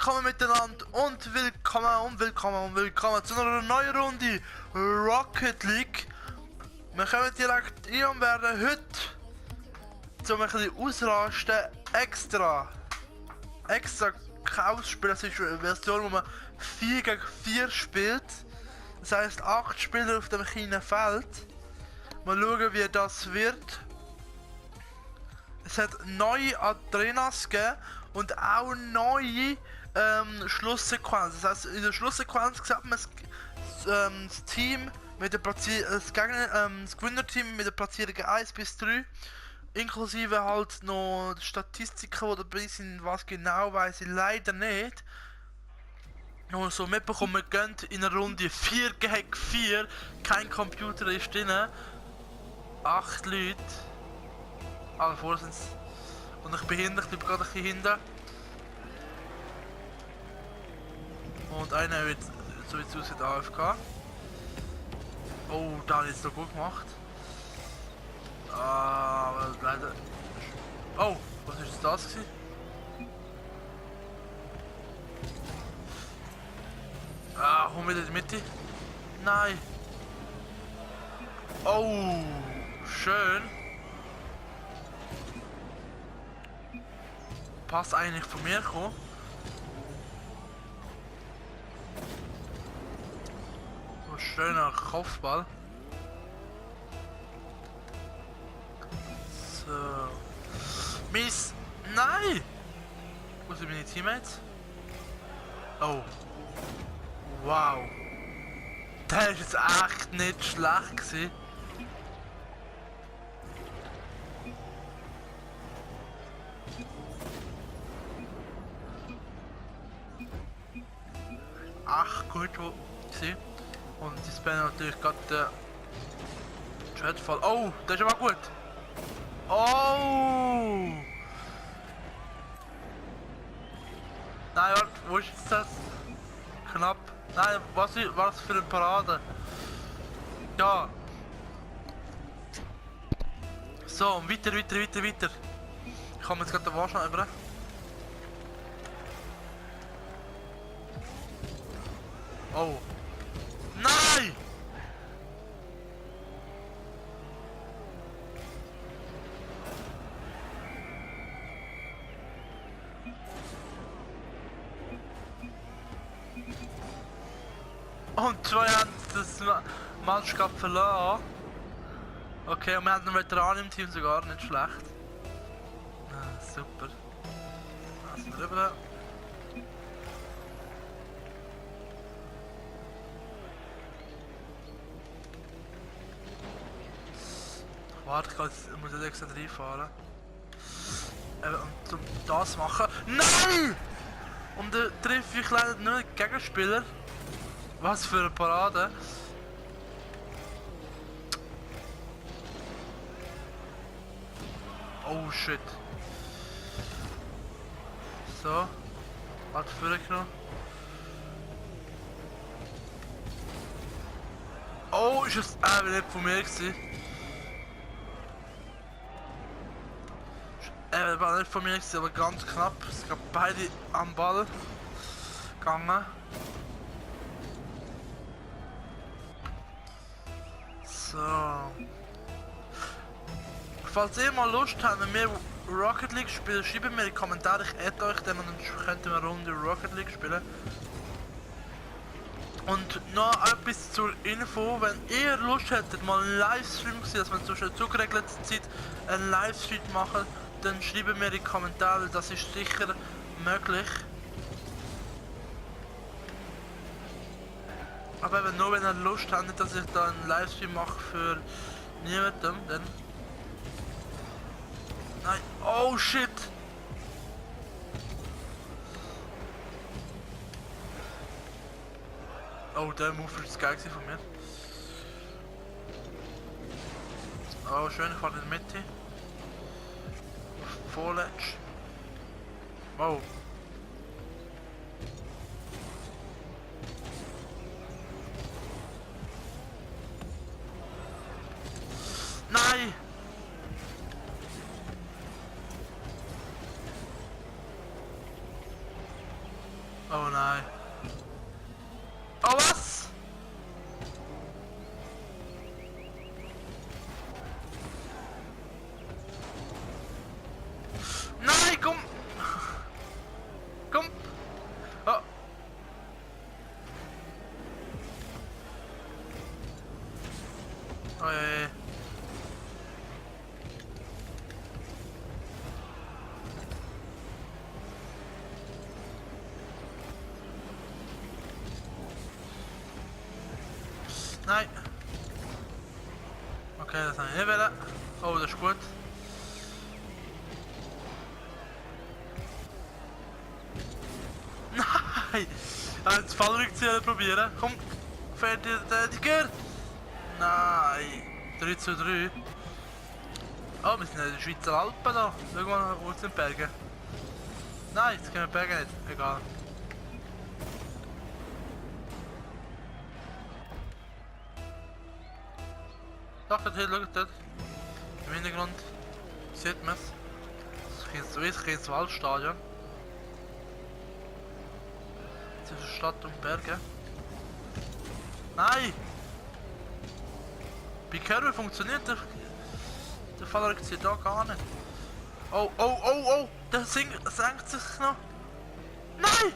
willkommen miteinander und willkommen zu einer neuen Runde Rocket League. Wir kommen direkt ein und werden heute zum ein bisschen ausrasten extra ausspielen. Das ist eine Version, wo man 4 gegen 4 spielt. Das heisst 8 Spieler auf dem kleinen Feld. Mal schauen, wie das wird. Es hat neue Arenas gegeben und auch neue Schlusssequenzen. Das heisst, in der Schlusssequenz sieht man das Team mit der das Gewinnerteam mit der Platzierung 1 bis 3. Inklusive halt noch Statistiken, die dabei sind, was genau weiß ich leider nicht. Nur so mitbekommen, wir gehen in einer Runde 4 gegen 4. Kein Computer ist drin. 8 Leute. Alle vor sind und ich bin hinten, ich bleibe gerade ein bisschen hinten. Und einer wird, so wie es aussieht, AFK. Oh, da hat jetzt noch gut gemacht. Aber leider. Oh, was ist das gewesen? Komm wieder in die Mitte. Nein. Oh, schön. Passt eigentlich von mir gekommen. So ein schöner Kopfball. So. Miss. Nein! Wo sind meine Teammates? Oh. Wow. Der ist jetzt echt nicht schlecht gewesen. Ach gut gewesen. Und das bin natürlich gerade der Dreadfall. Oh, das ist aber gut. Oh! Nein, warte, wo ist jetzt das? Knapp. Nein, was für eine Parade? Ja. So, und weiter. Ich komme jetzt gerade den Wahrscheinlich über. Oh. Nein! Und zwei haben das Match gerade verloren. Okay, und wir haben einen Veteran im Team sogar, nicht schlecht. Super. Lassen wir rüber. Warte, ich muss jetzt extra reinfahren. Und um das machen. Nein! Und dann treffe ich leider nur den Gegenspieler. Was für eine Parade. Oh shit. So. Hat vorgenommen. Oh, ist es nicht von mir gewesen. War nicht von mir gewesen, aber ganz knapp. Es gab beide am Ball gegangen. So. Falls ihr mal Lust habt, wenn wir Rocket League spielen, schreibt mir in die Kommentare, ich adde euch dann und dann könnt ihr eine Runde Rocket League spielen. Und noch etwas zur Info, wenn ihr Lust hättet, mal einen Livestream zu sehen, dass wir zu einer zugeregelten Zeit einen Livestream machen, dann schreibt mir in die Kommentare, das ist sicher möglich. Aber eben nur wenn ihr Lust habt, nicht dass ich da einen Livestream mache für niemanden, dann... Nein, oh shit! Oh, der Move ist geil von mir. Oh, schön, ich fahre in der Mitte. Vorletsch. Wow. Nein! ich nicht wollen. Oh, das ist gut. Nein! Jetzt Fallrückzieher probieren. Komm, Verteidiger! Nein! 3 zu 3. Oh, wir sind in den Schweizer Alpen da. Schau mal, wo sind die Berge? Nein, jetzt gehen wir die Berge nicht. Egal. Doch, dort, schaut dort. Im Hintergrund sieht man es. Das ist ein Waldstadion. Zwischen Stadt und Berge. Nein! Bei Curve funktioniert der Fallrückzieher da gar nicht. Oh, oh, oh, oh! Der senkt sich noch. Nein!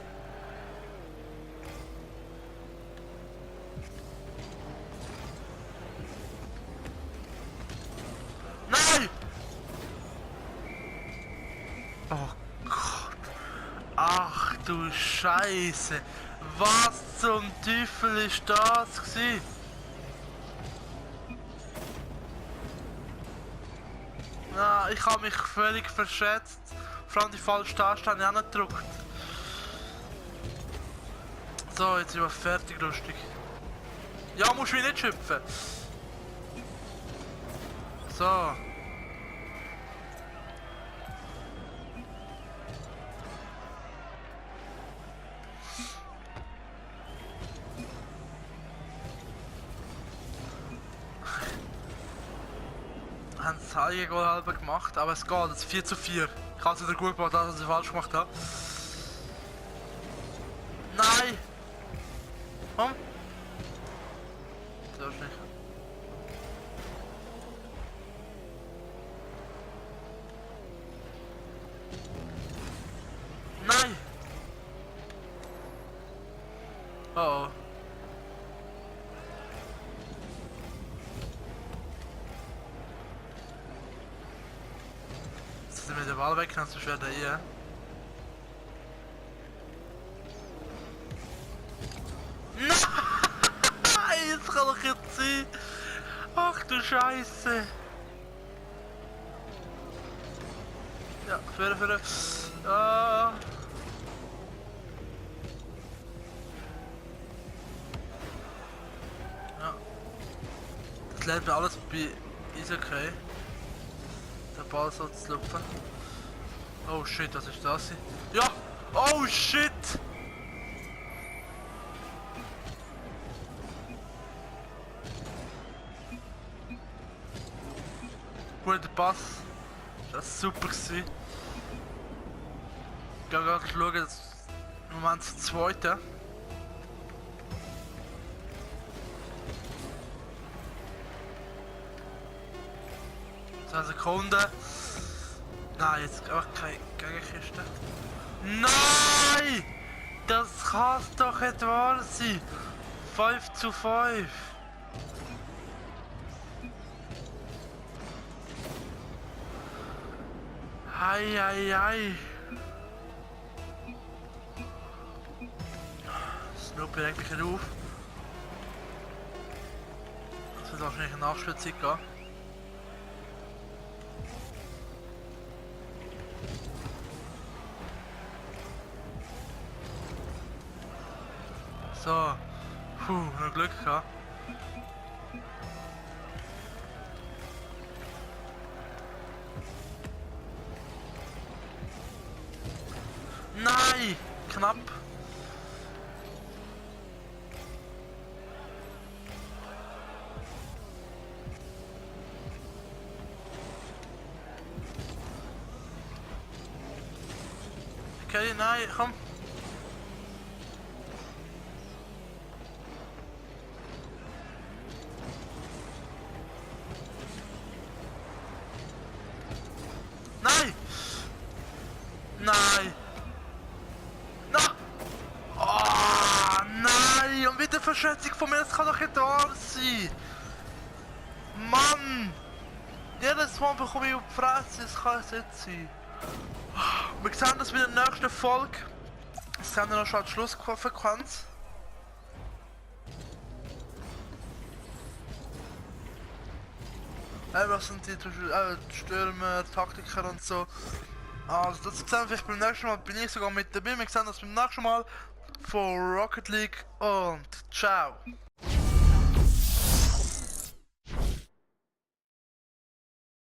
Nein! Oh Gott! Ach du Scheiße! Was zum Teufel ist das gewesen? Na, ich habe mich völlig verschätzt. Vor allem die falsche Taste habe ich auch nicht gedrückt. So, jetzt sind wir fertig, lustig. Ja, musst du mich nicht schöpfen. So. Haben das Heiligen halber gemacht, aber es geht, es ist 4 zu 4. Ich habe es wieder gut gemacht, dass ich falsch gemacht habe. Nein! Komm! Das ist nicht. Nein! Oh oh. Jetzt sind wir den Ball weg, dann wäre der hier. Nein! Das kann doch jetzt sein! Ach du Scheiße! Ja, für. Ah. Ja. Das lernt mir alles bei Eishockey. Der Ball so zu lupfen. Oh shit, was ist das? Ja! Oh shit! Guter Pass. Das ist super gewesen. Ich gehe gerade schauen, das im Moment das zweite. 2 Sekunden. Nein, jetzt einfach keine Gegenkiste. Nein! Das kann doch nicht wahr sein. 5 zu 5. Ei. Snoopy regt mich nicht auf. Es wird wahrscheinlich eine Nachspielzeit gehen. So. Noch Glück gehabt. Nein! Knapp! Okay, nein, komm! Nein! Nein! Oh, nein! Und wieder Verschätzung von mir, das kann doch nicht wahr sein! Mann! Jedes Mal bekomme ich auf die Fresse, das kann es nicht sein. Wir sehen das wieder in der nächsten Folge. Jetzt haben wir noch schon die Schlussfrequenz. was sind die Stürmer, Taktiker und so. Also das sehen wir vielleicht beim nächsten Mal, bin ich sogar mit dabei. Wir sehen das beim nächsten Mal von Rocket League und ciao.